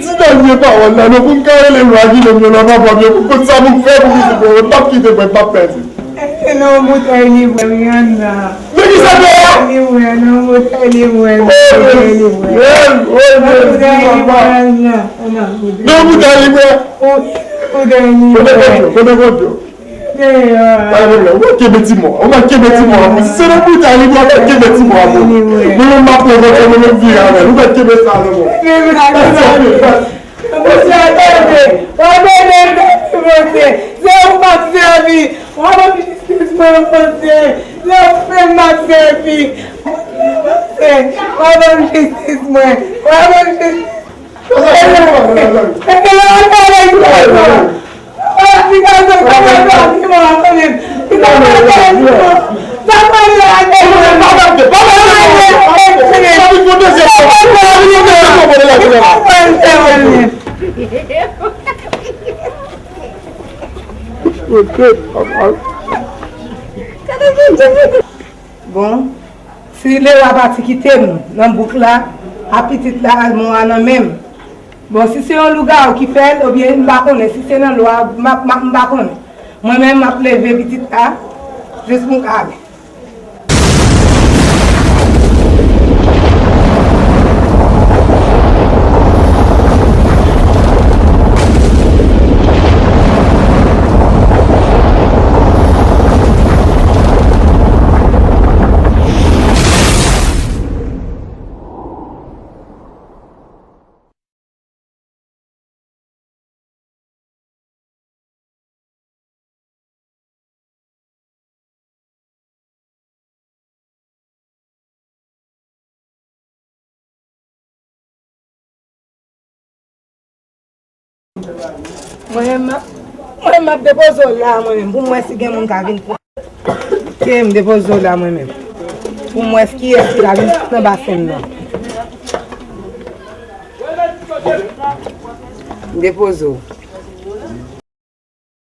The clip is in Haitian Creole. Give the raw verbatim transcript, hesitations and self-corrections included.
Ti dènye pawòl la, non, pou m ka rele lwa Gilèm yo nan papa m yo, pou konn sa pou m fè pou pitit mwen, mwen p ap kite mwen, m p ap pèdi. Se nan yon boutèy li bwè, Rihanna. Men ki sa te ye? Li bwè, nan yon boutèy li bwè, nan yon boutèy li bwè. Nan yon boutèy li bwè. Nan yon boutèy li bwè. Kote kòd yo? Kote kòd yo? Pa gen pwoblèm. Ou pral kenbe ti mò. Ou pral kenbe ti mò. Si se nan boutèy li bwè, ou pral kenbe ti mò. Mwen menm m ap pran kòd mwen menm vire avè l. Ou pral kenbe sa nan mò. Mesye a tande, w ap ede m, Bondye. Se ou m ap sèvi. W ap ban m jistis mwen, Bondye. Se ou m ap sèvi. Bondye, w ap ban m jistis mwen. W ap ban m jistis. Bon, si Lewa pati kite m nan bouk la, a pitit la, mò a nan men m. Bon, si se yon lougawou ki fè l, oubyen m pa konnen, si se nan lwa, m ap, m ap, m pa konnen. Mwen menm, m ap leve pitit la, jis pou m ka ale. Mwen menm, mwen menm m ap depoze w la, mwen menm, pou m wè si gen moun ka vin pran. Ke m depoze w la, mwen menm. Pou m wè kiyès ki ka vin nan basen m nan. M depoze w.